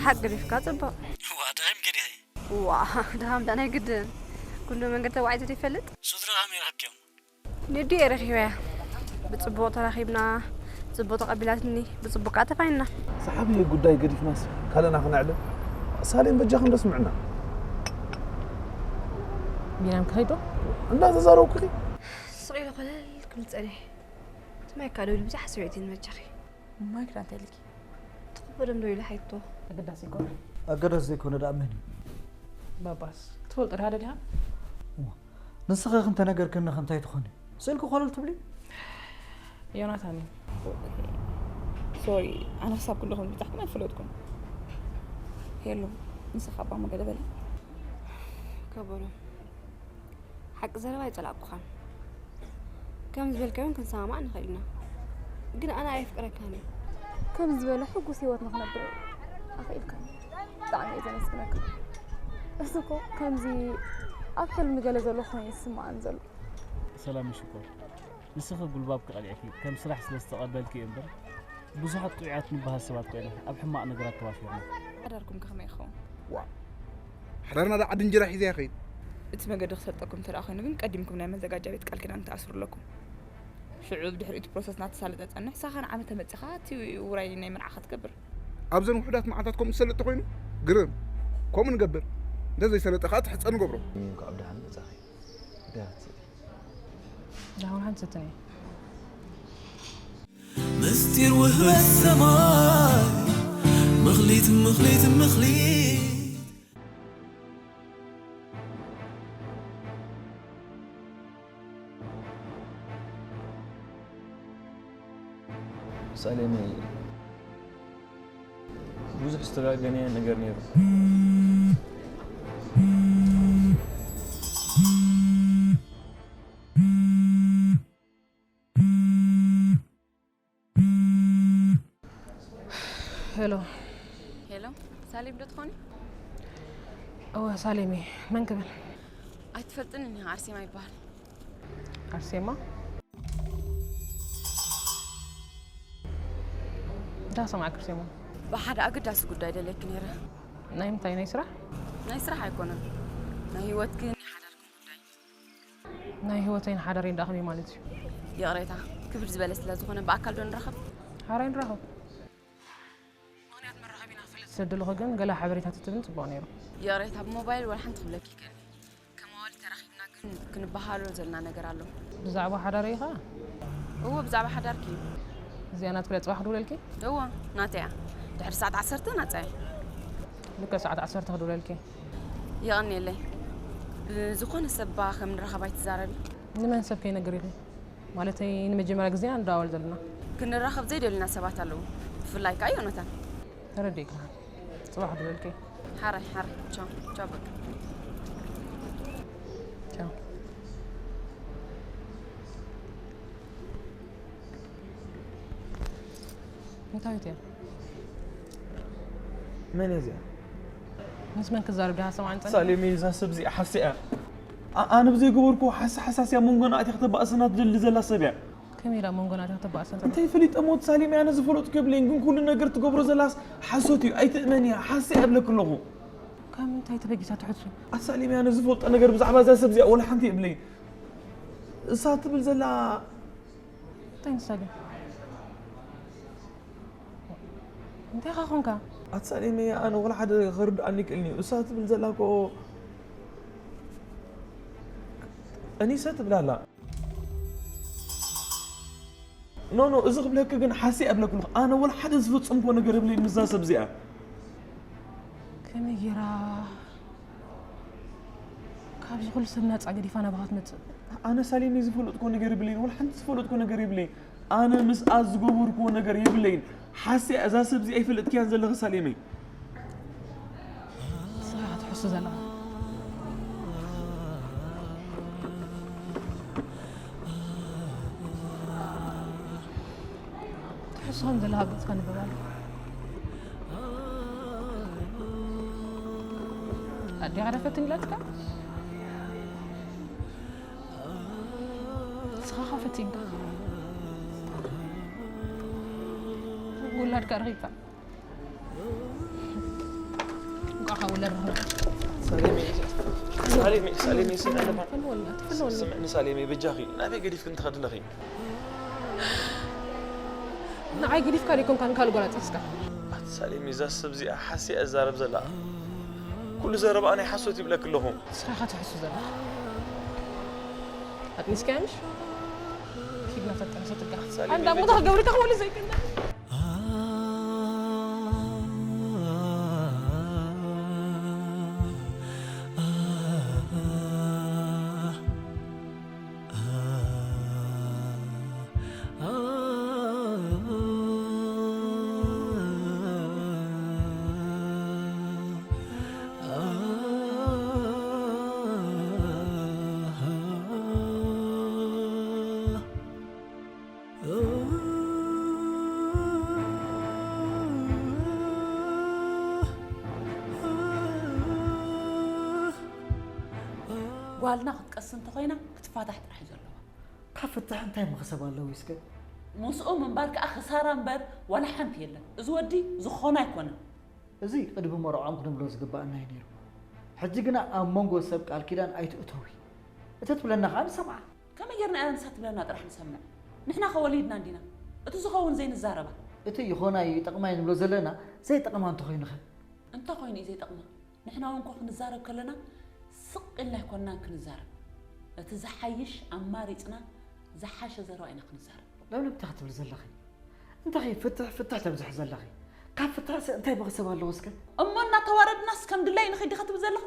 ሓቂ ገዲፍካ ጽቡቕ። ዋ፣ ደኺምኪ ዲኺ? ዋ፣ ድኻም ዳ ናይ ግድን። ኩሉ መንገዲ ተባዒቱ ዶ ይፈልጥ? ስድራ ከመይ ረኺብኪዮም? ንድየ ረኺበያ። ብጽቡቕ ተራኺብና፣ ጽቡቕ ተቐቢላትኒ፣ ብጽቡቕ ከኣ ተፋይና። ሰሓቢ ጉዳይ ገዲፍናስ ካልእና ክነዕልል። ሳሌም በጃኽን ዶ ስምዕና። ቢናም ክኸይዶ? እንዳተዛረብኩኺ። ስቕ ኢለ ኮለል ክብል ጸኒሐ። እቲ ማይክ ከኣ ደው ኢሉ ብዙሕ ስምዒት እዩ ንመጃኺ። ማይክ ዳ እንታይ ኢልኪ? ትቕበሎም ዶ ኢለ ሓይቶ። ኣገዳሲ ኣይኮነ። ኣገዳሲ ዘይኮነ ደኣ መን እዩ? ባባስ። ትፈልጦ ደኣ ደሊኻ? እዋ፣ ንስኺ ክንተነገርክኒ ከ እንታይ ትኾኒ? ስእልኪ ኮለል ትብሊ? ዮናታን እዩ። ሶሪ፣ ኣነ ክሳብ ኩልኹም ዝበጻሕኩም ኣይፈለጥኩን። ሄሎ፣ ንስኻ እባ መገለ በሊ። ከበሮ፣ ሓቂ ዘረባ ኣይጸላእኩኻን። ከም ዝበልካዮን ክንሰማማዕ ንኽእል ኢና። ግን ኣነ ኣየፍቅረካን እየ። ከም ዝበለ ሕጉስ ህይወት ንኽነብር ኣኽኢልካኒ። ብጣዕሚ እየ ዘመስግነካ። እዚ እኮ ከምዚ ኣብ ሕልሚ ገለ ዘሎ ኮይኑ ይስምዓኒ ዘሎ። ሰላም ሽኮር፣ ንስኺ ጉልባብኪ ቀሊዕኪ ከም ስራሕ ስለ ዝተቐበልኪ እዩ እምበር፣ ብዙሓት ጥዑያት ንበሃል ሰባት ኮይና ኣብ ሕማቕ ነገራት ተዋፊርና። ሓዳርኩም ከ ከመይ ይኸውን? ዋ፣ ሓዳርና ዶ ዓዲ እንጀራ ሒዘ እያ ኸይድ? እቲ መገዲ ክሰልጠኩም እንተ ደኣ ኮይኑ ግን ቀዲምኩም ናይ መዘጋጃ ቤት ቃል ኪዳን ትኣስሩ ኣለኩም። ሽዑ ብድሕሪኡ እቲ ፕሮሰስ እናተሳለጠ ጸንሕ፣ ሳኻን ዓመተ መጺኻ እቲ ውራይ ናይ መርዓኻ ትገብር። ኣብዘን ውሑዳት መዓልታት ከምኡ ዝሰለጥ ተኾይኑ ግርም፣ ከምኡ ንገብር። እንተ ዘይሰለጠ ከኣ ትሕጸ ንገብሮ። እንኳዕ ብደሓን መጻኺ። ደህና ትስእሊ። ደሓን ሓንቲ ሰተነ። ምስጢር ውህበት ሰማይ፣ ምኽሊት፣ ምኽሊት፣ ምኽሊት። ሳሌመይ፣ ብዙሕ ዝተጋገነ ነገር ነይሩ። ሄሎ። ሄሎ፣ ሳሌም ዶ ትኾኒ? እወ፣ ሳሌም እየ። መን ክብል? ኣይትፈልጥንን ኢኻ፣ ኣርሴማ ይበሃል። ኣርሴማ? እንታይ ሰማዕኪ ኣርሴማ? ብሓደ ኣገዳሲ ጉዳይ ደልየኪ ነይረ። ናይ ምንታይ? ናይ ስራሕ? ናይ ስራሕ ኣይኮነን። ናይ ህይወትክን ናይ ሓዳርክን ጉዳይ። ናይ ህይወተይን ሓዳረይን ደኣ ከመይ ማለት እዩ? ይቕሬታ፣ ክብድ ዝበለ ስለ ዝኾነ ብኣካል ዶ ንራኸብ? ሓራይ ንራኸብ። ምኽንያት መራኸቢና ክፈልጥ ስለ ዝደለኹ ግን ገለ ሓበሬታ ትትብን ጽቡቕ ነይሩ። ይቕሬታ፣ ብሞባይል ዋላ ሓንቲ ክብለኪ ይክእል። ከም ኣዋልድ ተራኺብና ግን ክንበሃሎ ዘለና ነገር ኣሎ። ብዛዕባ ሓዳረይ ኸኣ? እወ፣ ብዛዕባ ሓዳርኪ እዩ። እዚኣ ናትኪ ድያ ጽባሕ ክድውለልኪ? እወ፣ ናተይ እያ። ድሕሪ ሰዓት ዓሰርተ ናጻ እየ። ልክዕ ሰዓት ዓሰርተ ክድውለልኪ። የቐንየለይ። ብዝኾነ ሰብ እባ ከም ንራኸብ ኣይትዛረቢ። ንመን ሰብ ከይነግር ኢኺ? ማለተይ ንመጀመርያ ግዜ ኢና ንደዋወል ዘለና። ክንራኸብ ዘይደልዩና ሰባት ኣለዉ። ብፍላይ ከኣ ዮናታን። ተረዲእካ። ጽባሕ ክድውለልኪ። ሓራይ፣ ሓራይ። ቻው፣ ቻው በቃ። ቻው። እንታይ እያ? መን እያ እዚኣ? ምስ መን ክዛረብ ዲኻ? ሰምዓኒ ጸኒሕካ? ሳሌም እያ እዛ ሰብ እዚኣ፣ ሓስያ እያ። ኣ-፣ ኣነ ብዘይገበርኩ ሓሳ-፣ ሓሳስያ መንጎና ኣትያ ከተባእሰና ትደሊ ዘላ ሰብ እያ። ከመይ ኢላ መንጎና ኣትያ ከተባእሰና? እንታይ ፈሊጠ ሞት ሳሌም እያ፣ ኣነ ዝፈለጥኩ የብለይን፣ ግን ኩሉ ነገር ትገብሮ ዘላስ ሓሶት እዩ። ኣይትእመንያ፣ ሓስያ እያ እብለኪ ኣለኹ። ካብ ምንታይ ተበጊሳ ትሕሱ? ኣታ ሳሌም እያ፣ ኣነ ዝፈልጦ ነገር ብዛዕባ እዛ ሰብ እዚኣ ወላ ሓንቲ የብለይን። እሳ ትብል ዘላ እንታይ ንሳ ግን? እንታይ ኢኻ ኾንካ? ኣታ ሳሌም እያ፣ ኣነ ወላ ሓደ ክርድኣኒ ይክእልኒ እዩ። እሳ ትብል ዘላ እኮ ጠኒሰ ትብል ኣላ። ኖ፣ ኖ፣ እዚ ክብለኪ ግን ሓስያ እብለኪ ኣለኹ። ኣነ ወላ ሓደ ዝፈጸምክዎ ነገር የብለይን ምስዛ ሰብ እዚኣ። ከመይ ጌራ ካብዚ ኩሉ ሰብ ናጻ ገዲፋ ናባኻ ትመጽእ? ኣነ ሳሌመይ ዝፈለጥክዎ ነገር የብለይን፣ ወላ ሓንቲ ዝፈለጥክዎ ነገር የብለይን። ኣነ ምስኣ ዝገበርክዎ ነገር የብለይን። ሓስያ እዛ ሰብ እዚኣ ኣይፈለጥክያን ዘለኺ ሳሌመይ። ንስኻ ኢኻ ትሕሱ ዘለኻ። ትሕሱ ከም ዘለኻ ኣብ ገጽካ ይንበብ ኣሎ። ኣዴኻ ዶ ፈትን ኢላትካ? ንስኻ ኸኣ ፈቲንካ። ውላድካ ረኺብካ። ኣኻ ወለ ርህብ። ሳሌመይ፣ ሳሌመይ፣ ሳሌመይ፣ ስምዕኒ፣ ስምዕኒ ሳሌመይ፣ በጃኺ ናበይ ገዲፍክን ትኸዲ ኣለኺ? ንዓይ ገዲፍካ ደይኮንካ ንካልእ ጓል ኣጥቢስካ። ኣቲ ሳሌመይ፣ እዛ ሰብ እዚኣ ሓስያ እዛረብ ዘላ። ኩሉ ዘረባኣ ናይ ሓሶት ይብለኪ ኣለኹ። ስራኻ ትሕሱ ዘለኻ። ኣጥኒስካያ ምሽ? ኪድ ናብታ ጠንሰ ጥጋ። ሳሌመይ፣ ኣንዳ ሞታ በጃ- ክገብርካ ክወሉ ዘይከና። ጓልና ክትቀስ እንተኾይና ክትፋታሕ ጥራሕ እዩ ዘለዋ። ካብ ፍትሕ እንታይ መኽሰብ ኣለዎ እስከ? ምስኡ ምንባር ከኣ ክሳራ እምበር ዋላ ሓንቲ የለን። እዚ ወዲ ዝኾነ ኣይኮነን። እዚ ቅድሚ መርዖም ክንብሎ ዝግባኣና እዩ ነይሩ። ሕጂ ግና ኣብ መንጎ ሰብ ቃል ኪዳን ኣይትእተዊ። እቲ ትብለና ከኣ ንሰምዓ። ከመይ ጌርና ኢና ንሳ ትብለና ጥራሕ ንሰምዕ? ንሕና ከ ወሊድና እንዲና? እቲ ዝኸውን ዘይንዛረባ? እቲ ይኾና ይጠቕማ እዩ ንብሎ ዘለና ዘይጠቕማ እንተኾይኑ ኸ? እንተኾይኑ እዩ ዘይጠቕማ። ንሕና እውን እኮ ክንዛረብ ከለና ስቕ ኢልና ኣይኮንናን ክንዛረብ። እቲ ዝሓይሽ ኣማሪጽና ዝሓሸ ዘረባ ኢና ክንዛረብ። ለምለም እንታይ ክትብሊ ዘለኺ? እንታይ ፍትሕ ፍትሕ ተብዝሒ ዘለኺ? ካብ ፍትሕሲ እንታይ መኽሰብ ኣለዎ እስከ? እሞ እናተዋረድናስ ከም ድላይ ንኺድ ዲኻ ትብል ዘለኻ?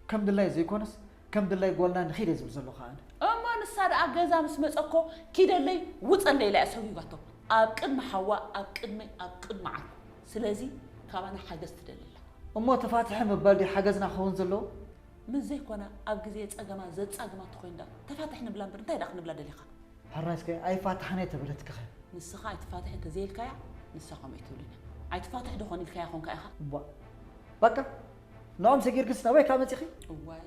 ከም ድላይ ዘይኮነስ ከም ድላይ ጓልና ንኺድ እየ ዝብል ዘለኹ ኣነ። እሞ ንሳ ደኣ ገዛ ምስ መጸ እኮ ኪደለይ ውጸለይ ኢላ እያ ሰጒጓቶ። ኣብ ቅድሚ ሓዋ፣ ኣብ ቅድመይ፣ ኣብ ቅድሚ ዓርኩ። ስለዚ ካባና ሓገዝ ትደሊ ኣላ። እሞ ተፋትሐ ምባል ድዩ ሓገዝና ክኸውን ዘለዎ? ምስ ዘይኮነ ኣብ ግዜ ጸገማ ዘጻግማ ተኾይኑ ደኣ ተፋትሐ ንብላ እምበር እንታይ ደኣ ክንብላ ደሊኻ? ሕራይ እስከ ኣይፋታሕን እየ ተበለትኪ ኸ? ንስኻ ኣይትፋትሒ እንተዘይልካያ ንሳ ከምኡ ኣይትብልን እያ። ኣይትፋትሒ ዶ ኾን ኢልካያ ኾንካ ኢኻ? እቧ፣ በቃ ንዖም ሰጊርክስ ናበይ ካብ መጺኺ? እዋይ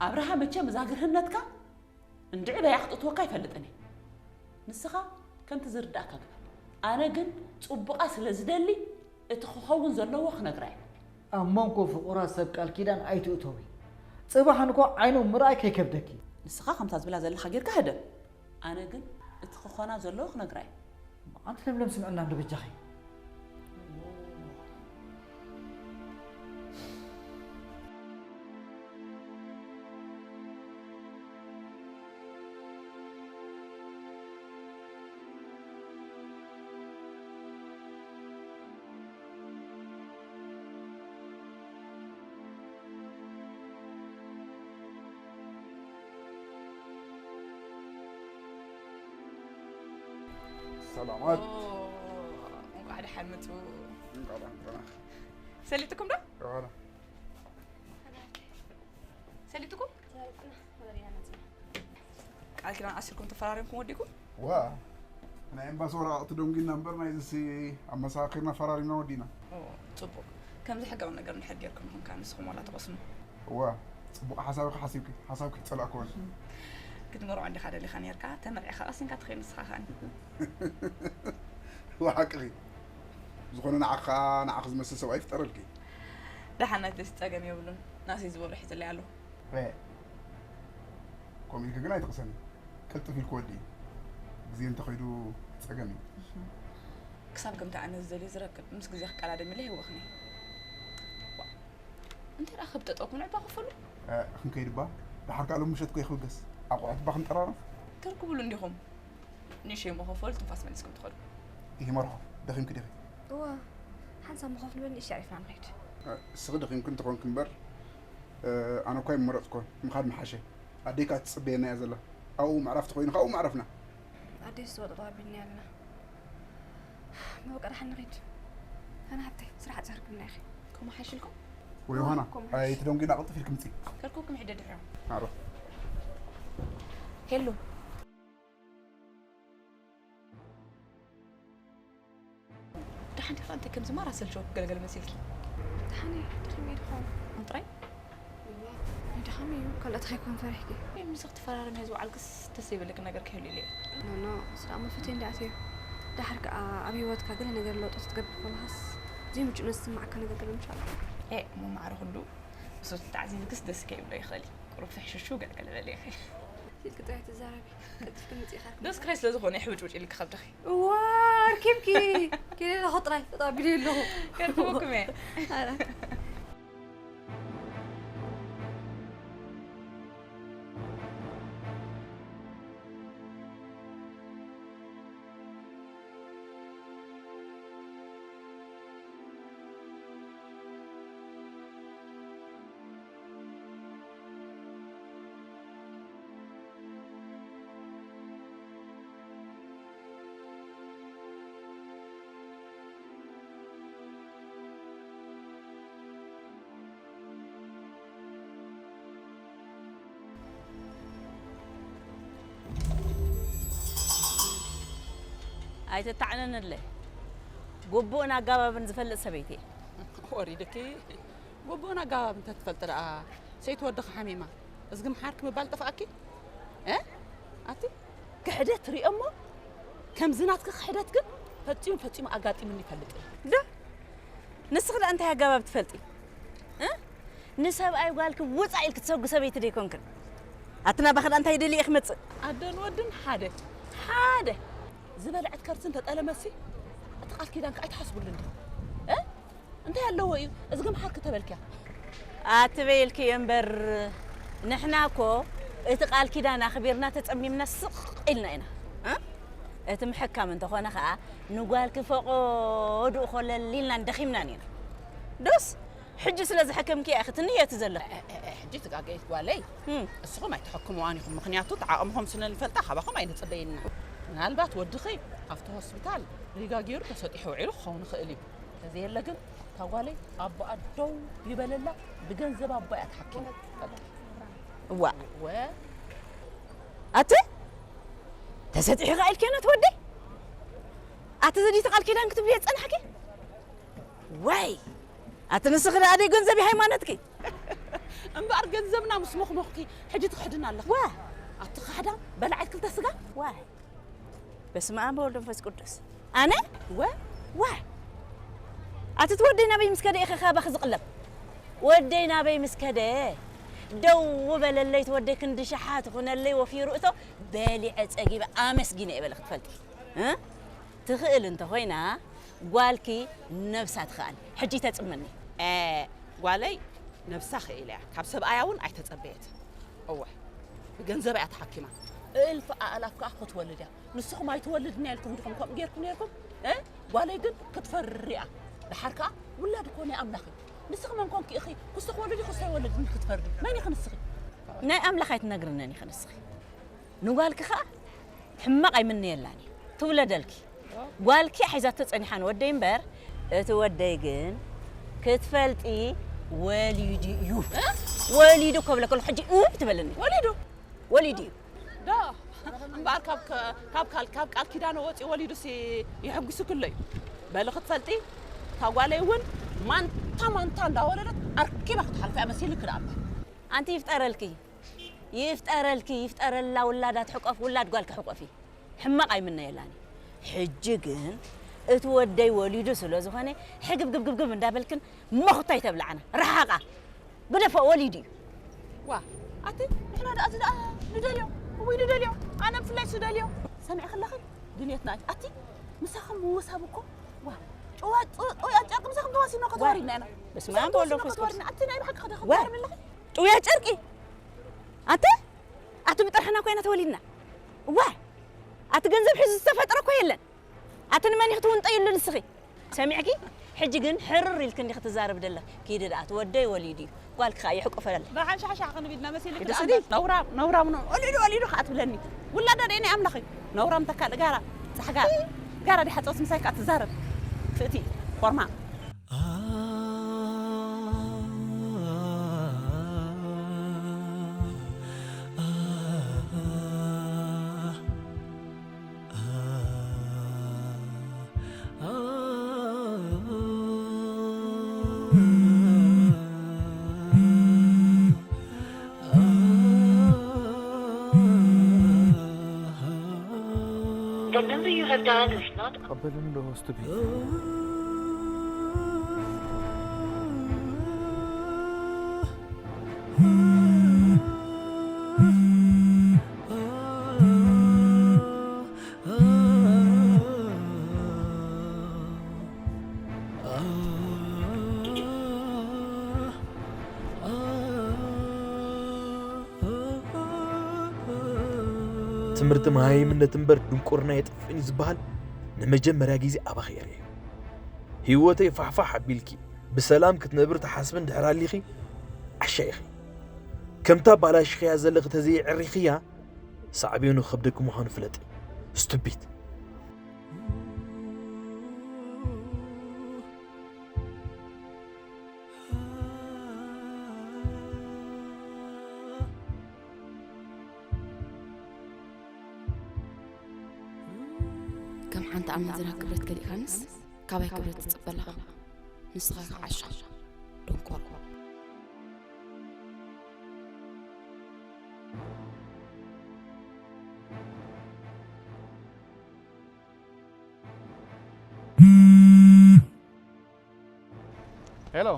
ኣብርሃ፣ መቸም እዛ ግርህነትካ እንድዒ በይ ኣኽጥእትወካ ኣይፈልጥን እየ። ንስኻ ከምቲ ዝርድኣካ ግበር። ኣነ ግን ጽቡቓ ስለ ዝደሊ እቲ ክኸውን ዘለዎ ክነግራ እየ። ኣብ መንጎ ፍቑራት ሰብ ቃል ኪዳን ኣይትእተዊ። ጽባሕ እንኮ ዓይኑ ምርኣይ ከይከብደኪ። ንስኻ ከምታ ዝብላ ዘለኻ ጌርካ ህደም። ኣነ ግን እቲ ክኾና ዘለዎ ክነግራ እየ። ኣንቲ ለምለም ስምዕና እንዶ በጃኺ። ሰላማት። ኦ፣ እንኳዕ ደሓን መጹ። እንኳዕ ደሓን ቆና። ሰሊጥኩም ዶ? ዮሃና። ሰሊጥኩም? ቃል ኪዳን ኣሲርኩም ተፈራሪምኩም ወዲኩም? ዋ፣ ናይ ኤምባሲ ወረቓቕቲ ደንጒና እምበር ናይዚሲ ኣብ መሳኺርና ፈራሪምና ወዲና። ኦ፣ ጽቡቕ። ከምዚ ሕጋዊ ነገር እንድሕር ጌርኩም ኢኹም ከኣ ንስኹም ዋላ ትቐስኑ። እዋ፣ ጽቡቕ ሓሳብ ኢኺ ሓሲብኪ፣ ሓሳብኪ ኣይጸላእክዎን። ክትመርዖ እንዲኻ ደሊኻ ኔርካ፣ ተመርዒኻ ቀሲንካ ትኸይድ ንስኻ ከኣ። እዋ፣ ሓቅኺ። ዝኾነ ንዓኻ፣ ንዓኺ ዝመስል ሰብኣይ ይፍጠረልኪ። ደሓን ናተይስ ጸገም የብሉን፣ ናተይ ዝበሎ ሒዘለይ ኣለኹ። እ፣ ከምኡ ኢልኪ ግን ኣይትቕሰኒ። ቅልጥፍ ኢልኪ ወድኢ። ግዜ እንተኸይዱ ጸገም እዩ። ክሳብ ከምቲ ኣነ ዝደልዮ ዝረክብ፣ ምስ ግዜ ክቀዳደም ኢለ ይህወኽኒ። ዋ፣ እንታይ ደኣ ከብጠጠኩም ንዕባ ክፈሉ? እ፣ ክንከይድ እባ፣ ደሓር ከኣ ሎም ምሸት እኮ ይኽብገስ። ኣቑሑት እባ ክንጠራረፍ። ተርክቡሉ እንዲኹም። ንእሽተይ እሞ ክፈሉ ትንፋስ መሊስኩም ትኸዱ። ኢሂ መርሖ፣ ደኺምኪ ዲኺ? እወ፣ ሓንሳብ ምኾፍ ንበል ንእሽተይ ኣዕሪፍና ንኸይድ። እ፣ እስኺ ደኺምኪ እንተኾንኪ እምበር፣ እ፣ ኣነ እኳ ኣይምመረጽኩን። ምኻድ ምሓሸ። ኣደይ ከኣ ትጽበየና እያ ዘላ። ኣብኡ ምዕራፍ ተኾይኑ ከኣ ኣብኡ ምዕራፍና። ኣደይ ዝወጠጦ ኣቢልና ኣለና። በቃ ደሓን ንኺድ። ኣነ ሃብተይ፣ ስራሕ ኣጻርግልና ኢኺ። ከምኡ ሓይሽልኩም? ወይ ዮሃና፣ ከምኡ ሓይሽ። ኣይትደንጉይና፣ ቅልጥፍ ኢልኪ ምጺ። ከርኩብኩም ሕደ ድሕሪኦም። ማዕረ። ሄሎ። ደሓን ዲኻ? እንታይ ከምዚ ማራ ሰልቸወኪ ገለገለ መሲልኪ? ደሓን እየ፣ ደኺመ እየ ድኾን። ጥራይ? እዋ፣ ናይ ድኻም እዩ፣ ካልኦት ከይኮን ፈሪሕኪ። ወይ ምሳኺ ትፈራረም እየ ዝወዓልክስ ደስ ዘይብለኪ ነገር ክህሉ ኢለ እየ። ኖ፣ ኖ፣ እሱ ደኣ መፈተይ እንዳኣትዮ። ደሓር ከኣ ኣብ ህይወትካ ገለ ነገር ለውጢ ክትገብር ከለኻስ ዘይምቹእነት ዝስምዓካ ነገር ገለ ምሽ ኣሎ። እሞ ማዕረ ኩሉ እሱ ተዓዚዝክስ ደስ ከይብሎ ይኽእል እዩ። ቁሩብ ፍሕሽሹ ገለገለ በሊ ኢኺ። ኢልኪ ጥራይ ትዛረቢ። ቀልጢፍኪ ምጺእኻ። ደስ ክኸይ ስለ ዝኾነ ይሕብጭብጭ ኢልኪ ከብድኺ። እዋ፣ ኣርኪብኪ። ኪደ ኣለኹ ጥራይ፣ ተጣቢለ ኣለኹ። ከርክበኩም እየ። ኣረ። ኣይትታዕነንለ። ግቡእን ኣጋባብን ዝፈልጥ ሰበይቲ እየ። ወሪድኪ። ግቡእን ኣጋባብን እንተትፈልጢ ደኣ ሰይቲ ወድኺ ሓሚማ እዝጊ ምሓርኪ ምባል ጠፍኣኪ? እ? ኣቲ ክሕደት ትሪኦ እሞ ከምዚ ናትኪ ክሕደት ግን ፈጺሙ ፈጺሙ ኣጋጢሙኒ ይፈልጥ እዩ። ዶ? ንስኺ ደኣ እንታይ ኣጋባብ ትፈልጢ? እ? ንሰብኣይ ጓልኪ ውጻእ ኢልኪ ትሰጉ ሰበይቲ ዶ ኣይኮንክን? ኣቲ ናባኺ ደኣ እንታይ ደልየ ክመጽእ? ኣደን ወድን ሓደ። ሓደ። ዝበልዐት ከርሲ እንተጠለመሲ፣ እቲ ቃል ኪዳንኪ ኣይትሓስብሉን ዲኺ? እ? እንታይ ኣለዎ እዩ? እዝጊ ምሓርኪ ተበልክያ። ኣትበይ ኢልክዮ እምበር፣ ንሕና እኮ እቲ ቃል ኪዳን ኣኽቢርና ተጸሚምና ስቕ ኢልና ኢና። እ? እቲ ምሕካም እንተኾነ ኸኣ፣ ንጓልኪ ፈቖድኡ ኮለል ኢልናን ደኺምናን ኢና። ዶስ፣ ሕጂ ስለ ዝሐከምክያ ኢኺ ትንየቲ ዘለኺ። እ፣ እ፣ እ፣ ሕጂ ትጋገይት ጓለይ። እም። እስኹም ኣይትሐክምዋን ኢኹም፣ ምኽንያቱ እቲ ዓቕምኹም ስለ ንፈልጣ ካባኹም ኣይንጽበይን ኢና። ምናልባት ወድኺ ኣብቲ ሆስፒታል ሪጋ ገይሩ ተሰጢሑ ውዒሉ ክኸውን ይኽእል እዩ። ተዘየለ ግን እታ ጓለይ ኣቦኣ ደው ይበለላ፣ ብገንዘብ ኣቦኣ እያ ተሓኪማ። እዋ። ወ- ኣቲ ተሰጢሑ ኸኣ ኢልክዮ ነቲ ወደይ? ኣቲ ዘዲቲ ቃል ኪዳን ክትብልዮ ዝጸናሕኪ? ዋይ! ኣቲ ንስኺ ደኣ ደይ ገንዘብ እዩ ሃይማኖትኪ? እምበኣር ገንዘብና ምስ ሞኽሞኽኪ ሕጂ ትኽሕድና ኣለኺ። ዋ! ኣቲ ኻሕዳም በላዒት ክልተ ስጋ። ዋይ! በስመ ኣብ ወወልድ ወመንፈስ ቅዱስ። ኣነ? ወ? ዋ! ኣቲ እቲ ወደይ ናበይ ምስ ከደ ኢኺ ካባኺ ዝቕለብ? ወደይ ናበይ ምስ ከደ? ደው በለለይ እቲ ወደይ ክንዲ ሸሓት ኹነለይ ወፊሩ እቶ በሊዐ ጸጊበ ኣመስጊነ እየ በለ ክትፈልጢ። እ? ትኽእል እንተኾይና ጓልኪ ነብሳ ትኽኣል። ሕጂ ተጽመኒ። እ፣ ጓለይ ነብሳ ክኢላ እያ። ካብ ሰብኣያ እውን ኣይተጸበየትን። እወ፣ ብገንዘብ እያ ተሓኪማ። እልፊ ኣእላፍ ከኣ ክትወልድ እያ። ንስኹም ኣይትወልድን እያ ኢልኩም ዲኹም ከምኡ ጌርኩም ኔርኩም? እ? ጓለይ ግን ክትፈሪ እያ። ደሓር ከኣ ውላድ እኮ ናይ ኣምላኽ እዩ። ንስኺ መን ኮንኪ ኢኺ? ክስቶ ክወልድ እዩ፣ ክስቶ ኣይወልድን ክትፈርዲ? መን ኢኺ ንስኺ? ናይ ኣምላኽ ኣይትነግርነን ኢኺ ንስኺ። ንጓልኪ ኸኣ ሕማቕ ኣይምነየላን እዩ። ትውለደልኪ። ጓልኪ ሒዛቶ ጸኒሓ ንወደይ እምበር፣ እቲ ወደይ ግን ክትፈልጢ ወሊዱ እዩ። እ? ወሊዱ እኮ ብለኪ ኣለኹ፣ ሕጂ እብ ትበልኒ። ወሊዱ? ወሊዱ እዩ። ዶ? እምበኣር ካብ ከ-፣ ካብ ካል-፣ ካብ ቃል ኪዳን ወፂኡ ወሊዱሲ የሐጉስኪ ኣሎ እዩ። በሊ ክትፈልጢ፣ እታ ጓለይ እውን ማንታ ማንታ እንዳወለደት ኣርኪባ ክትሓልፋ እያ መሲልኪ ደኣ እምበር። ኣንቲ ይፍጠረልኪ። ይፍጠረልኪ፣ ይፍጠረላ፣ ውላዳ ትሕቆፍ፣ ውላድ ጓልኪ ሕቆፊ። ሕማቕ ኣይምነየላን እዩ። ሕጂ ግን እቲ ወደይ ወሊዱ ስለ ዝኾነ፣ ሕግብግብግብግብ እንዳበልክን መኹታ ይተብልዓና። ረሓቓ። ግደፎ፣ ወሊዱ እዩ። ዋ፣ ኣቲ ንሕና ደኣ እዚ ደኣ ንደልዮ። እውይ ንደልዮ። ኣነ ብፍላይ እሱ ደልዮ። ሰሚዕኪ ኣለኺ? ድልየትና እዩ። ኣቲ ምሳኹም ምውሳብ እኮ። ዋ፣ ጭዋ ጥ-፣ ጥውያት ጨርቂ ምሳኹም ተዋሲና እኮ ዋ። ተዋሪድና ኢና። በስመ ኣብ ወወልድ ወመንፈስ ቅዱስ። ተዋሪድና። ኣቲ ናይ ብሓቂ ከደ ዋ። ክትዛረቢ ኣለኺ? ጥውያት ጨርቂ? ኣቲ ኣቲ ብጥርሕና ኮይና ተወሊድና። ዋ! ኣቲ ገንዘብ ሒዙ ዝተፈጥረ እኮ የለን። ኣቲ ንመን ኢኺ ትውንጠይሉ ንስኺ? ሰሚዕኪ? ሕጂ ግን ሕርር ኢልኪ እንዲኺ ትዛረቢ ዘለኺ። ኪዲ ደኣ፣ እቲ ወደይ ወሊዱ እዩ። ጓልኪ ኸኣ ይሕቁፈለይ። ብሓሻሻ ክንቢድና መሲልኪ ደኣ ስዲ። እምበር። ነውራም፣ ነውራም ነው። ወሊዱ፣ ወሊዱ ኸኣ ትብለኒ። ውላዳ ደይ ናይ ኣምላኽ እዩ። ነውራም ተካል ጋራ፣ ጻሕጋ። ጋራ ዲሓ ጾስ ምሳይ ከኣ ትዛረብ። ፍእቲ፣ ኮርማ። The number you have dialed is not ተቐበልን ዶ ወስቱ ቤት? ትምህርቲ መሃይምነት እምበር ድንቁርና የጥፍእን እዩ ዝበሃል ንመጀመርያ ግዜ ኣባኺ እየ ርእዮ። ህይወተይ ፋሕፋሕ ኣቢልኪ ብሰላም ክትነብሪ ትሓስቢ እንድሕር ኣሊኺ ዓሻ ኢኺ። ከምታ ባላሽኽያ ዘለኺ ተዘይዕሪኽያ ሳዕቤኑ ክኸብደኪ ምዃኑ ፍለጢ። ስቱፒድ። ከም ሓንቲ ኣመንዝራ ክብረት ከሊእካንስ ካባይ ክብረት ትጽበ ኣለኻ። ንስኻ ኢኻ ዓሻ፣ ደንቆሮ። ሄሎ።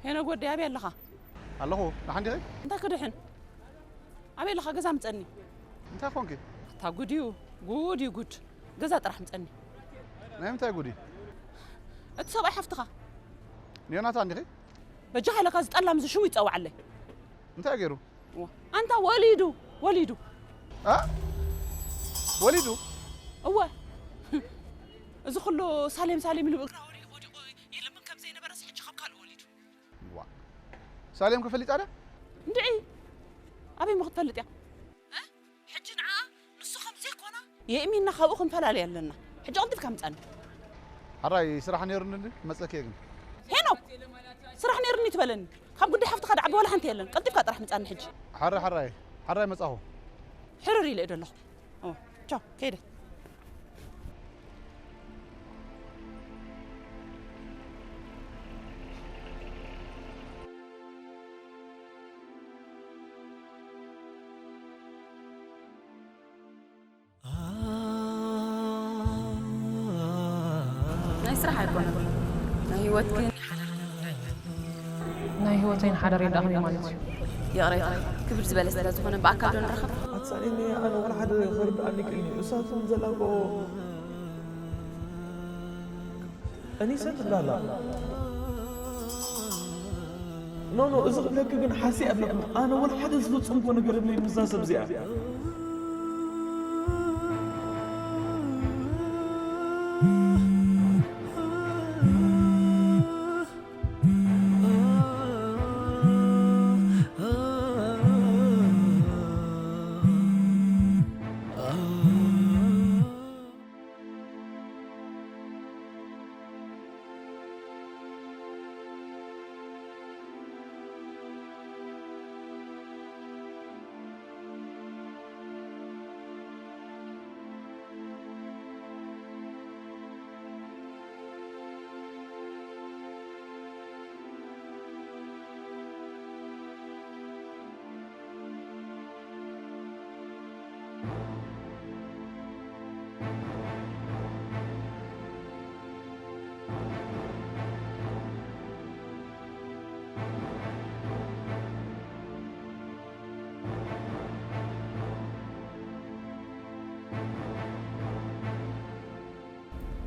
ሄኖግ ወደይ ኣበይ ኣለኻ? ኣለኹ። ደሓን ዲኺ? እንታይ ክድሕን? ኣበይ ኣለኻ? ገዛ ምጸኒ። እንታይ ኮንኪ? ኣታ ጉድ እዩ፣ ጉድ እዩ ጉድ። ገዛ ጥራሕ ምጸኒ። ናይ ምንታይ ጉድ እዩ? እቲ ሰብኣይ ሓፍትኻ። ንዮናታን ዲኺ? በጃኻ ኢለካ ዝጠላም እዚ ሽሙ ይጸውዓለይ። እንታይ ገይሩ? ኣንታ ወሊዱ፣ ወሊዱ። እ? ወሊዱ? እወ። እዚ ኩሉ ሳሌም ሳሌም ኢሉ ብእግራ ወዲቑ ወዲቑ ይልምን ከም ዘይነበረስ ሕጂ ካብ ካልእ ወሊዱ። ዋ። ሳሌም ከ ፈሊጣ ድያ? እንድዒ። ኣበይ ሞ ክትፈልጥ እያ? እ? ሕጂ ንዓ ንሱ ከም ዘይኮና የእሚንና ካብኡ ክንፈላልይ ኣለና። ሕጂ ቀልጢፍካ ምጻኒ። ሓራይ ስራሕ ነይሩኒ ድዩ? መጸኪ እየ ግን። ሄኖክ! ስራሕ ነይሩኒ ትበለኒ። ካብ ጉዳይ ሓፍትኻ ድዓቢ ዋላ ሓንቲ የለን። ቀልጢፍካ ጥራሕ ምጻኒ ሕጂ። ሓራይ ሓራይ ሓራይ መጻኹ። ሕርር ኢለ እየ ደለኹ። ኦ፣ ቻው፣ ከይደ። ናይ ስራሕ ኣይኮነን ናይ ህይወት ግን ናይ ህይወተይን ሓዳር የዳኽም ማለት እዩ። ይቕሬታ ክብድ ዝበለ ስለ ዝኾነ ብኣካል ዶ ንራኸብ? ኣትሳእኒኒ ኣነ ዋላ ሓደ ክርድኣኒ ክእል እዩ እሳት እውን ዘላቆ እኒሰ ትብላላ ኖ ኖ እዚ ክብለኪ ግን ሓሲ ኣለኹ ኣነ ዋላ ሓደ ዝፈጸምኮ ነገር የብለይ ምዛ ሰብ እዚኣ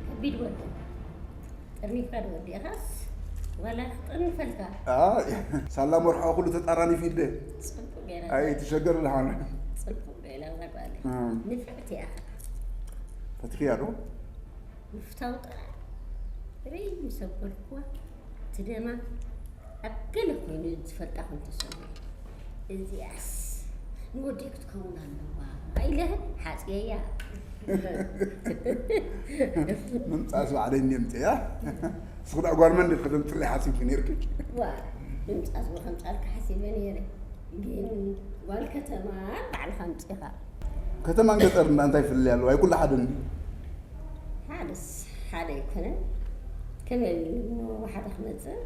ከቢድ ወዲ ጠርኒፍካ ዶ ወዲእኻስ ዋላ ክጠርንፈልካ ሳላ መርሖ ኩሉ ተጣራኒፍ ኢለ ፅቡቅ ገይራ ኣይ ትሸገር ድሓን ፅቡቅ ገይራ እዛ ጓል ንፍዕቲ እያ ፈትሕያ ዶ ምፍታው ጥራይ ርይ ምስ ኣበልኩዋ እቲ ደማ ኣብ ገለ ኮይኑ ዝፈልጣ ከም ተሰምዑ እዚኣስ ንወደይ ክትከውን ኣለዋ ኢለ ሓፅየያ ምምፃእስ ባዕለይ እኒ ምፅያ ስኽዳ ጓል መን ድል ከተምፅለይ ሓሲብኪ ነርኪ ዋ ምምፃእስ ወከምፃልካ ሓሲበ ነይረ ግን ጓል ከተማ ባዕልካ ምፅኻ ከተማን ገጠር እንዳ እንታይ ፍልልይ ኣለዋ ኣይኩላ ሓደ እንዲ ሓደስ ሓደ ኣይኮነን ከመይ ኢሉ እሞ ሓደ ክመፅእ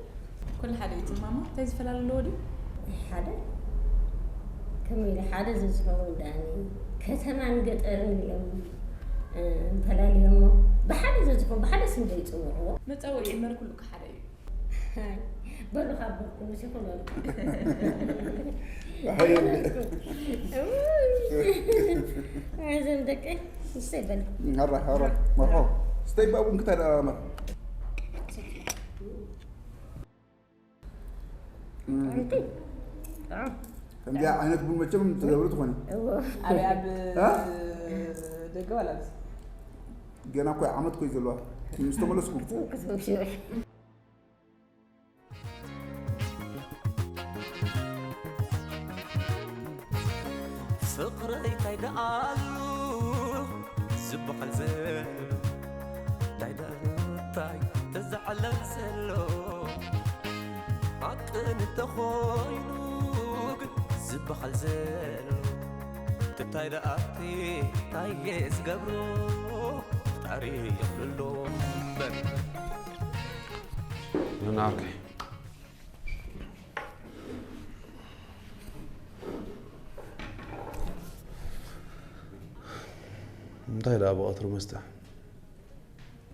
ኩሉ ሓደ እዩ ትማማ እንታይ ዝፈላለ ኣለዎ ድዩ ሓደ ከመይ ኢሉ ሓደ ዘዝኸውን ዳኒ ከተማን ገጠርን ኢሎም እንፈላልዮሞ ብሓደ ዘዝኾን ብሓደ ስም ዘይፅውዕዎ መፀውዒ እምበር ኩሉ ሓደ እዩ በሉ ካብ በልኩ ምስ ይኹን በሉ። ኣሕየኒ። እዞም ደቀይ ንሰይ በል። ሀራ ሀራ መርሖ ስተይ ባቡን ክታይ ደኣ መርሖ ኣንቲ ከምዚኣ ዓይነት ቡን መቸም ትገብሩ ትኾኒ እዎ ኣበይ ኣብ እ? ደገ ዋላ ኣብዚ ገና እኮ ዓመት ኮይ ዘለዋ ምስ ተመለስኩ ፍቕረይ እንታይ ደኣሉ ዝበሃል ዘሎ እንታይ ደኣሉ እንታይ ተዛዕለል ዘሎ ሓቂ እንተኾይኑ ግን ዝበሃል ዘሎ እንታይ ደኣቲ እንታይ እየ ዝገብሮ ፈጣሪ ይኽእሎ እምበር ዮናርኪ እንታይ ደኣ ብቐትሩ መስተ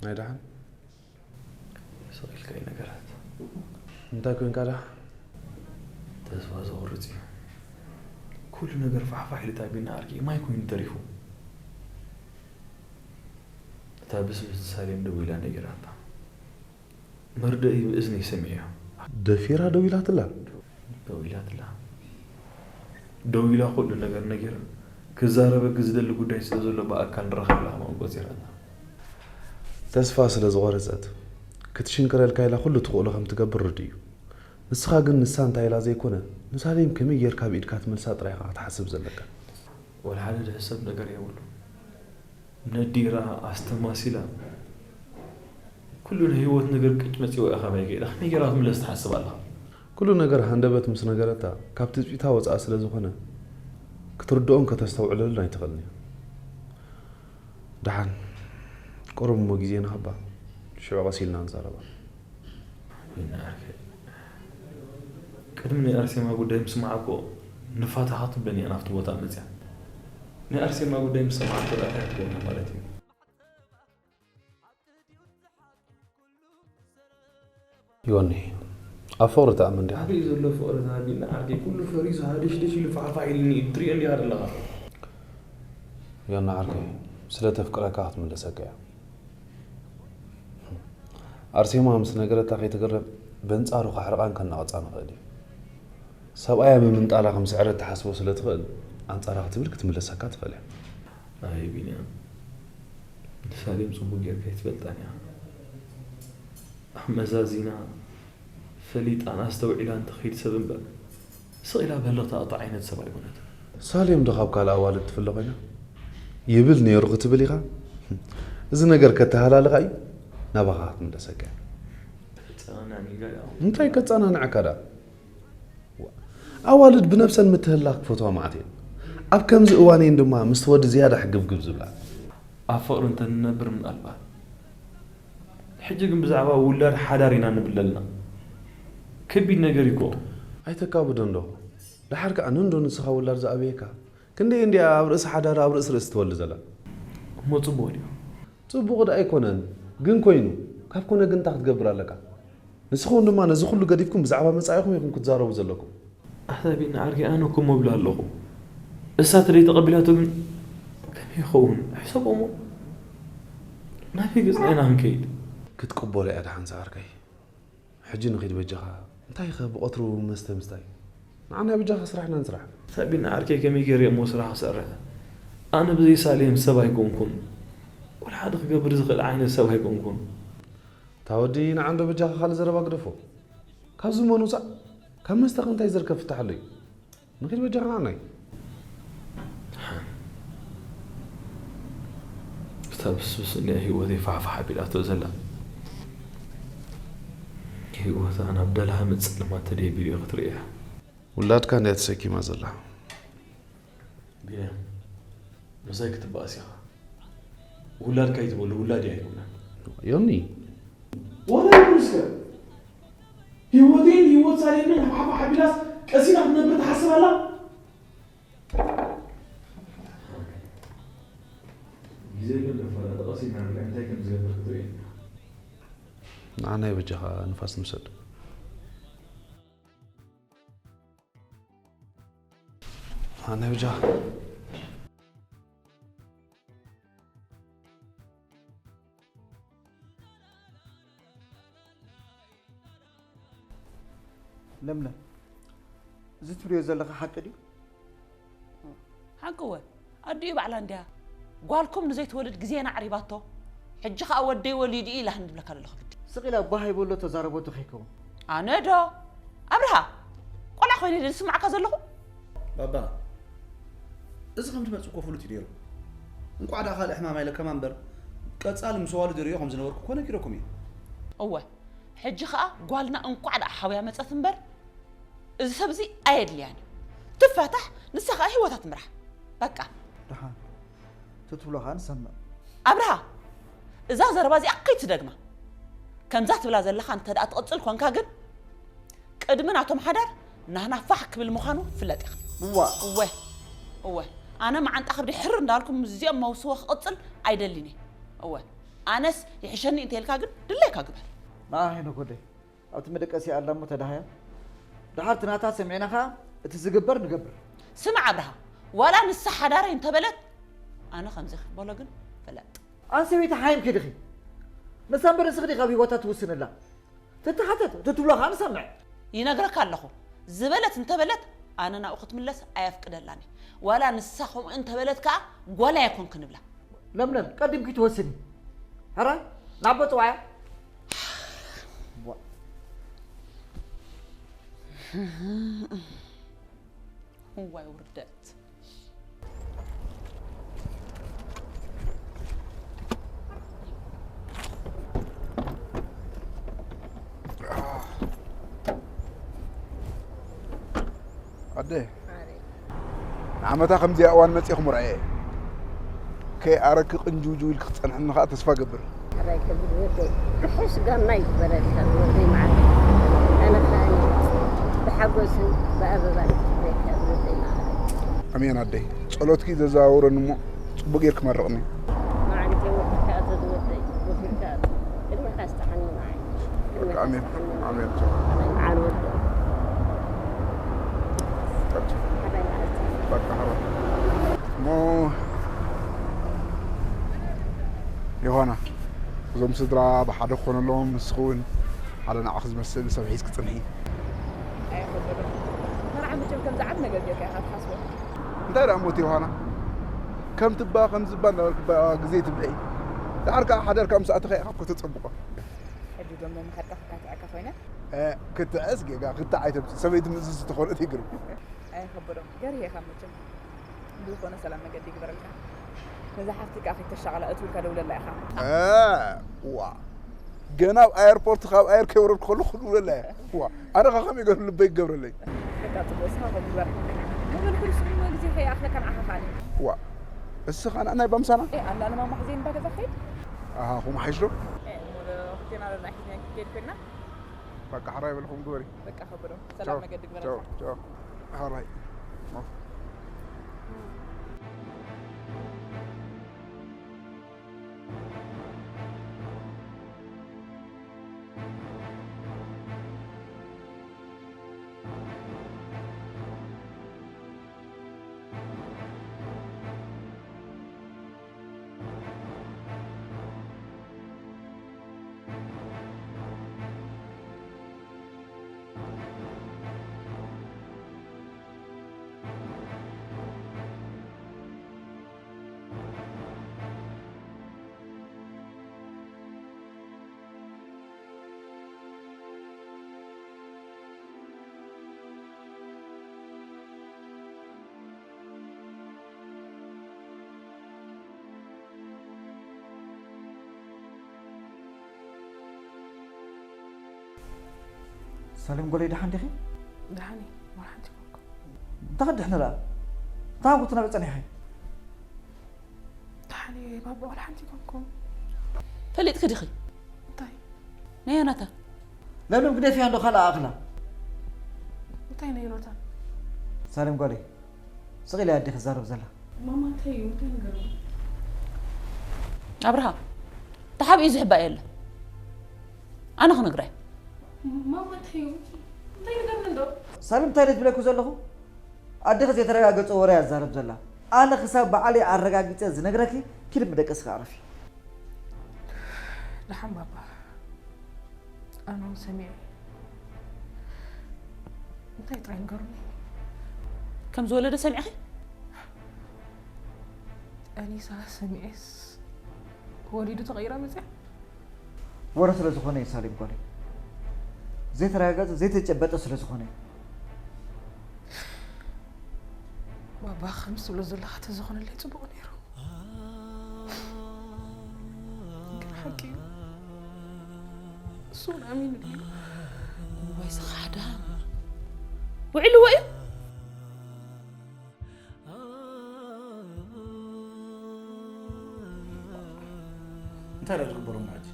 ናይ ደሓን ስቕ ኢልካ እዩ ነገራት እንታይ ኮንካ ደኣ ተስፋ ዘቑርፅ እዩ ኩሉ ነገር ፋሕፋሕ ኢሉ ታቢና ዓርኪ ማይ ኮይኑ ተሪፉ እታ ብስብስቲ ሳሌም ደው ኢላ ነጊራታ መርደኢ ብእዝኒ ይሰሚዐዮ ደፊራ ደው ኢላትላ ደው ኢላትላ ደው ኢላ ኩሉ ነገር ነጊራ ክዛረበኪ ዝደሊ ጉዳይ ስለ ዘሎ ብኣካል ንራኸብ ኢላ ከማን ቆፂራታ ተስፋ ስለ ዝቖረጸት ክትሽንክረልካ ኢላ ኩሉ ትኽእሎ ከም ትገብር ርዱእ እዩ ንስኻ ግን ንሳ እንታይ ኢላ ዘይኮነ ንሳሌም ከመይ ጌርካ ብኢድካ ትመልሳ ጥራይ ኢኻ ክትሓስብ ዘለካ ወላ ሓደ ድሕሰብ ነገር የብሉ ነዲራ ኣስተማሲላ ኩሉ ናይ ህይወት ነገር ቅጭ መፂዎ ኢኻ ባይ ከይዳ ከመይ ጌራ ክትምለስ ትሓስብ ኣለኻ ኩሉ ነገር ሃንደበት ምስ ነገረታ ካብ ትጽቢታ ወጻኢ ስለ ዝኾነ ክትርድኦን ከተስተውዕለሉን ኣይትኽእልን እያ ደሓን ቁሩብ እሞ ግዜ ንሃባ ሽዑ ቀስ ኢልና ንዛረባ ይናኣርከ ቅድሚ ናይ ኣርሴማ ጉዳይ ምስማዓ እኮ ንፋታኻ ትብለኒ እያ ናብቲ ቦታ መፅያ ናይ ኣርሴማ ጉዳይ ምስ ሰማዓ እኮ እንታይ ክትገብና ማለት እዩ ዮኒ ኣብ ፍቕሪ ትኣምን ዲኻ? ኣበይ ዘሎ ፍቕሪ ተሃቢና ዓርከይ ኩሉ ፈሪሱ ሃደሽደሽ ኢሉ ፋሕፋሕ ኢሉኒ እዩ ትሪኦ እንዲኻ ዘለኻ ዮኒ ዓርከይ ስለ ተፍቅረካ ክትምለሰካ እያ ኣርሴማ ምስ ነገረታ ከይትግረም በንጻሩ ከሕርቓን ከናቕጻ ንኽእል እዩ ሰብኣያ ብምንጣላ ከም ስዕረት ትሓስቦ ስለ ትኽእል ኣንጻራ ክትብል ክትምለሰካ ትኽእል እያ ኣይ ቢንያም ንሳሌም ጽቡቅ ጌርካ ኣይትፈልጣን ኢኻ ኣመዛዚና ፈሊጣን ኣስተውዒላን ትኸይድ ሰብ እምበር ስቕ ኢላ በልኽ ትኣቱ ዓይነት ሰብ ኣይኮነትን። ሳሌም ዶ ካብ ካልእ ኣዋልድ ትፍለ ኮይና? ይብል ነይሩ ክትብል ኢኻ? እዚ ነገር ከተሃላልኻ እዩ ናባኻ ክትምለሰካ እያ። ተጸናኒዕካ ዲኻ? እንታይ ከጸናንዐካ ደኣ? ኣዋልድ ብነብሰን ምትህልላኽ ክፈትዋ መዓት እየን። ኣብ ከምዚ እዋን እየን ድማ ምስቲ ወዲ ዝያዳ ሕግብግብ ዝብላ። ኣብ ፍቕሪ እንተንነብር ምናልባት። ሕጂ ግን ብዛዕባ ውላድ ሓዳር ኢና ንብል ዘለና። ከቢድ ነገር እዩ እኮ። ኣይተካብዶ እንዶ። ደሓር ከኣ ንንዶ ንስኻ ውላድ ዝኣበየካ? ክንደይ እንድያ ኣብ ርእሲ ሓዳር ኣብ ርእሲ ርእሲ ትወልድ ዘላ? እሞ ጽቡቕ ድዩ? ጽቡቕ ደኣ ኣይኮነን፣ ግን ኮይኑ። ካብ ኮነ ግን እንታይ ክትገብር ኣለካ? ንስኹም ድማ ነዚ ኩሉ ገዲፍኩም ብዛዕባ መጻኢኹም ኢኹም ክትዛረቡ ዘለኩም። ኣሕዛቢና ዓርከይ ኣነ እኮ ምብል ኣለኹ። እሳ ተደይ ተቐቢላቶ ግን ከመይ ይኸውን? ሕሰቦ እሞ ናበይ ገጽና ኢና ክንከይድ? ክትቅበሎ እያ ደሓን ዝዓርከይ። ሕጂ ንኺድ በጃኻ። እንታይ ኢኸ ብቐትሩ መስተ ምስታይ? ንዓና በጃኻ ስራሕና ንስራሕ። ኣሕዛቢና ዓርከይ ከመይ ገይረ እሞ ስራሕ ክሰርሕ? ኣነ ብዘይ ሳሌም ሰብ ኣይኮንኩን። ወላ ሓደ ክገብር ዝኽእል ዓይነት ሰብ ኣይኮንኩን። እታ ወዲ ንዓ እንዶ በጃኻ ካልእ ዘረባ ግደፎ። ካብዚ እሞ ንውጻእ። ካብ መስተ ከ እንታይ ዝርከብ ፍታሕ ኣሎ እዩ? ንኺድ በጃኻ ንዓናይ። እታ ብስብስ እኒኣ ህይወተይ ፋሕፋሕ ኣቢላቶ ዘላ ህይወታ ናብ ደልሃመ ጸልማት ተደይቢሉ እዩ ክትርእያ። ውላድካ እንድያ ተሰኪማ ዘላ። ቢንያም ምሳይ ክትበኣስ ኢኻ። ውላድካ እዩ ትበሉ ውላድ እያ ኣይኮነን። ዮኒ ወላ ይኹን እስከ ህይወተይን ህይወት ሳሌምን ሓፋ ሓቢላስ ቀሲና ክትነብር ትሓስብ ኣላ? ግዜ ግን ደፋላ ተቐሲና ንርኢ እንታይ ከም ዝገብር ክትርኢ። ንዓናይ በጃኻ ንፋስ ንውሰድ። ኣነ ብጃ ለምለም፣ እዚ ትብልዮ ዘለኻ ሓቂ ድዩ? ሓቂ እወ፣ ኣዲኡ ባዕላ እንድያ ጓልኩም ንዘይትወልድ ግዜና ኣዕሪባቶ፣ ሕጂ ኸኣ ወደይ ወሊዱ እዩ ኢላ ንብለካ ዘለኹ ግዲ። ስቕ ኢላ ባህ ይበሎ ተዛረበቶ ከይከውን። ኣነ ዶ ኣብርሃ ቆልዓ ኮይነ ድየ ዝስማዓካ ዘለኹ? ባባ፣ እዚ ከም ትመጽእ እኮ ፍሉጥ እዩ ነይሩ። እንቋዕ ደኣ ካልእ ሕማም ኣይለከማ እምበር፣ ቀጻሊ ምስ ኣዋልዱ ርእዮ ከም ዝነበርኩ እኮ ነጊረኩም እየ። እወ፣ ሕጂ ኸኣ ጓልና እንቋዕ ደኣ ሓውያ መጸት እምበር፣ እዚ ሰብ እዚ ኣየድልያን እዩ። ትፋታሕ፣ ንሳ ኸኣ ህይወታ ትምራሕ። በቃ። ደሓን፣ ትትብሎ ኸኣ ንሰምዕ። ኣብርሃ፣ እዛ ዘረባ እዚኣ ከይትደግማ። ከምዛ ትብላ ዘለኻ እንተ ደኣ ትቕጽል ኮንካ ግን፣ ቅድሚ ናቶም ሓዳር ናህና ፋሕ ክብል ምዃኑ ፍለጥ ኢኻ። እዋ። እወ፣ እወ። ኣነ መዓንጣ ከብዲ ሕር እንዳልኩም ምስዚኦም መውስቦ ክቕጽል ኣይደልን እየ። እወ፣ ኣነስ ይሕሸኒ እንተ ኢልካ ግን ድለይካ ግበር። ንዓ ሄኖክ ወደይ፣ ኣብቲ መደቀሲ ኣላ እሞ ተዳሃያ። ደሓር እቲ ናታ ሰሚዕና ኸኣ እቲ ዝግበር ንገብር። ስማዕ ኣብርሃ፣ ዋላ ንሳ ሓዳረይ እንተበለት፣ ኣነ ከምዚ ክበሎ ግን ፍለጥ። ኣን ሰበይቲ ሓይምኪ ዲኺ? ንሳ እምበር ንስኺ ዲኺ ኣብ ህይወታ ትውስንላ? ትተሓተት፣ ትትብሎ ኸኣ ንሰምዕ። ይነግረካ ኣለኹ፣ ዝበለት እንተበለት ኣነ ናብኡ ክትምለስ ኣየፍቅደላን እየ። ዋላ ንሳ ከምኡ እንተበለት ከኣ ጓል ኣይኮንክን እብላ። ለምለም፣ ቀዲምኪ ትወስኒ። ሕራይ፣ ናብ ቦትዋ እያ። ዋ። እዋይ ውርደት። ኣደ፣ ንዓመታ ከምዚኣ እዋን መጺኹም ርኣየ። ከይኣረግኪ ቅንጅውጅው ኢልኪ ክትጸንሕኒ ከኣ ተስፋ እገብር። ኣባይ ከብድ ወደይ፣ ርሑስ ጋማ ይግበረልካ ወደይ መዓረይ። ኣነ ከኣ ብሓጎስን ብኣበባን ክብረካ ወደይ መዓረይ። ኣሜን ኣደይ። ጸሎትኪ ዘዘዋውረኒ እሞ ጽቡቕ ጌርኪ መርቕኒ። መዓልቲ ወዲ ከኣ ተዝወደይ፣ ወፊርካ ቅድመካ ኣስተሓኒ ንዓይ። በቃ ኣሜን። ኣሜን። ኣሜን። መዓር ወደይ። በቃ። ሓዳይ መዓልቲ። በቃ ሓዳይ። እሞ ዮሃና፣ እዞም ስድራ ብሓደ ክኾነሎም፣ ንስኺ እውን ሓደ ንዓኺ ዝመስል ሰብ ሒዝኪ ጽንሒ። ኣይኸበዶን። መርዓ መቸም ከምዚ ዓቢ ነገር ጌርካ ኢኻ ትሓስቦ። እንታይ ደኣ እሞ እቲ ዮሃና? ከም ትባ፣ ከም ዝባ እንዳበልኪ ባ ግዜ ትብልዒ። ደሓር ከኣ ሓዳርካ ምስ ኣተኻ ኢኻ እኮ ተጸብቖ። ሕጂ ዶ መማሓድካ ክካትዐካ ኮይነ? እ፣ ክትዐስ ጌጋ፣ ክትዕ ኣይተምጽእ። ሰበይቲ ምእዝዝ ዝተኾነት ይግርም። ኣይኸበዶን። ገርህ ኢኻ መቸም። ብዝኾነ ሰላም መገዲ ይግበረልካ። ነዛ ሓፍቲ ከኣ ከይተሻቕላ እትውልካ ደውለላ ኢኻ። እ፣ ዋ። ገና ኣብ ኣየርፖርት ካብ ኣየር ከይወረድኩ ከለኹ ክድውለላ እየ። ዋ፣ ኣነ ኸ ከመይ ገይሩ ልበይ ክገብረለይ? በቃ ጽቡቕ፣ እስኻ ኸም ግበር። መበል ኩሉ ስም ግዜ ከይኣኽለካ ንዓኻ ኸኣኒ። ዋ፣ እስኻ ንዕናይ ባምሳና? ኤ፣ ኣላ ንማማ ሕዜን እባ ገዛ ኸይድ። ኣሃ፣ ኹም ሓይሽ ዶ? ኤ፣ እሞ ዶ ሆቴና ዶ ንኣይ ሒዝና ከይድ ኮይና? በቃ፣ ሕራይ በልኹም ግበሪ። በቃ፣ ኸብዶ። ሰላም ቻው፣ መገዲ ቻው፣ ግበረልካ። ቻው። ሕራይ። ሳሌም ጎለይ፣ ደሓን ዲኺ? ደሓን እየ፣ ዋላ ሓንቲ ኣይኮንኩ። እንታይ ክትድሕኒ ደኣ? እንታይ ኮንኩ ትነብዒ ጸኒሐ? ደሓን እየ ባባ፣ ዋላ ሓንቲ ኣይኮንኩ። ፈሊጥኪ ዲኺ? እንታይ? ናይ ዮናታን። ለምለም ግደፍያ እንዶ ካልኣ ኣኽላ። እንታይ ናይ ዮናታን? ሳሌም ጓለይ፣ ስቕ ኢላ እያ ኣዴኺ ትዛረብ ዘላ። ማማ፣ እንታይ እዩ? እንታይ ነገር እዩ? ኣብርሃ፣ ተሓቢኡ ዝሕባእ የለን። ኣነ ክነግራ እየ። ማማ፣ እንታይ እዩ? እንታይ ነገር እንዶ? ሳሌም፣ እንታይ ኢለ ዝብለኪ ዘለኹ? ኣደኺ ዘይተረጋገጸ ወረ እያ ትዛረብ ዘላ። ኣነ ክሳብ ባዕለይ ኣረጋጊጸ ዝነግረኪ፣ ኪዲ ብደቀስኺ ኣዕርፊ። ደሓን ባባ፣ ኣነ እውን ሰሚዐ። እንታይ ጥራይ ንገሩኒ። ከም ዝወለደ ሰሚዕኺ? ጠኒሳ ሰሚዐስ፣ ወሊዱ ተቐይራ መፅያ። ወረ ስለ ዝኾነ እዩ ሳሌም ጓለይ። ዘይተረጋገጸ፣ ዘይተጨበጠ ስለ ዝኾነ እዩ። ባባ፣ ከምዚ ትብሎ ዘለኻ ተዝኾነለይ ጽቡቕ ነይሩ። ግን ሓቂ እዩ። እሱ እውን ኣሚኑ ድዩ? እዋይ፣ እዚ ኻሕዳም። ውዒልዎ እዩ። እንታይ ደኣ ዝግበሮ እሞ ሕጂ?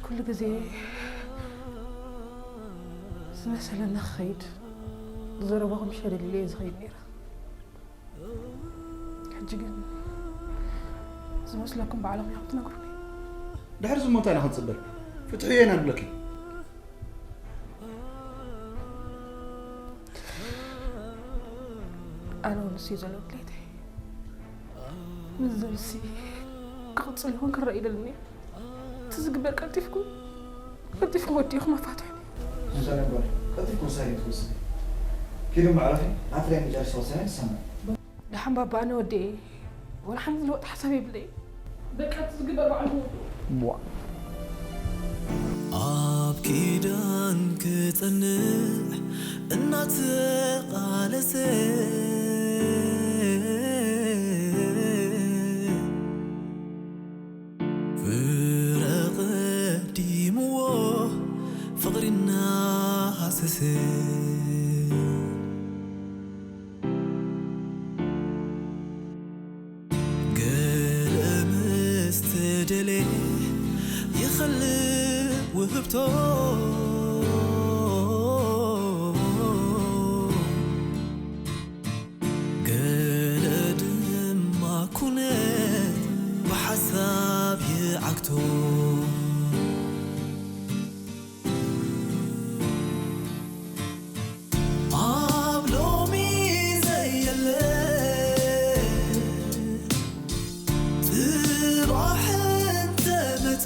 ኩሉ ግዜ ዝመሰለኒ ክኸይድ፣ ዘረባኹም ሸለል ኢለ እየ ዝኸይድ ነይረ። ሕጂ ግን ዝመስለኩም ባዕልኹም ኢኹም ትነግሩኒ። ድሕሪ እዚ እሞ እንታይ ኢና ክንጽበ? ፍትሒ ኢና ንብለኪ። ኣነ እውን ንሱ እዩ ዘሎ ድሌተይ። ምስ ዘምሲ ክቕጽል ይኹን ክረአ ይደልን እየ። እቲ ዝግበር ቀልጢፍኩም፣ ቀልጢፍኩም ወዲእኩም ኣፋትሑኒ። ንሰላም ጓል፣ ቀልጢፍኩም ውሳኔ ትወስኒ። ኪዱ እሞ ዕረፊ፣ ኣፍረይ መጨረሻ ውሳኔ ትሰምዕ። ደሓን ባባ፣ ኣነ ወዲኤ፣ ወላ ሓንቲ ዝለወጥ ሓሳብ የብለይ። በቃ፣ እቲ ዝግበር ባዕሉ ክወድኦ። ቧ። ኣብ ኪዳን ክጸንዕ እናተቓለሰ፣ ፍረ ቀዲምዎ ፍቕሪ እናሃሰሰ፣ ገለ ምስ ተደልየ ይኸልእ ውህብቶ። ገለ ድማ ኩነት ብሓሳብ ይዓግቶ። ኣብ ሎሚ ዘየለ ጽባሕ እንተመጸ፣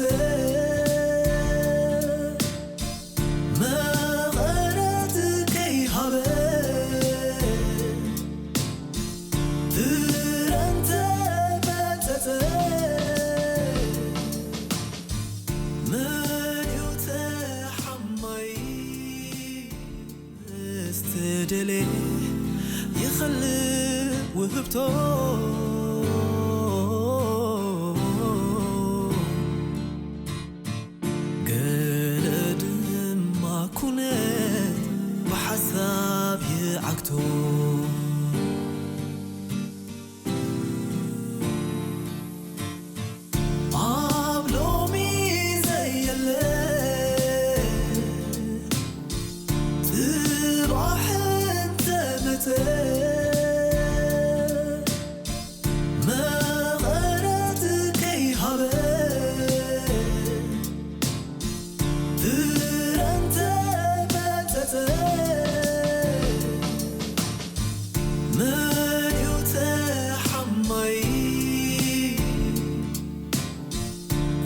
መቐረት ከይሃበ ፍረ እንተመጸጸ፣ መን እዩ ተሓማይ? ዝተደልየ ይኸልእ ውህብቶ። ገለ ድማ ኩነት ብሓሳብ ይዓግቶ። ኣብ ሎሚ ዘየለ ጽባሕ እንተመጸ፣ መቐረት ከይሃበ ፍረ እንተመጸጸ፣ መን እዩ ተሓማይ?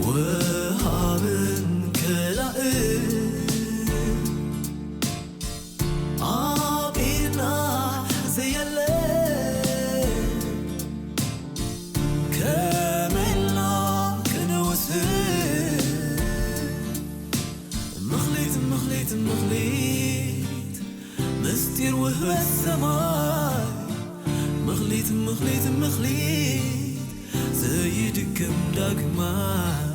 ወሃብን ከላእን ኣብ ኢድና ዘየለ፣ ከመይ ኢልና ክንውስን? ምኽሊት፣ ምኽሊት፣ ምኽሊት፣ ምስጢር ውህበት ሰማይ። ምኽሊት፣ ምኽሊት፣ ምኽሊት፣ ዘይድገም ዳግማይ።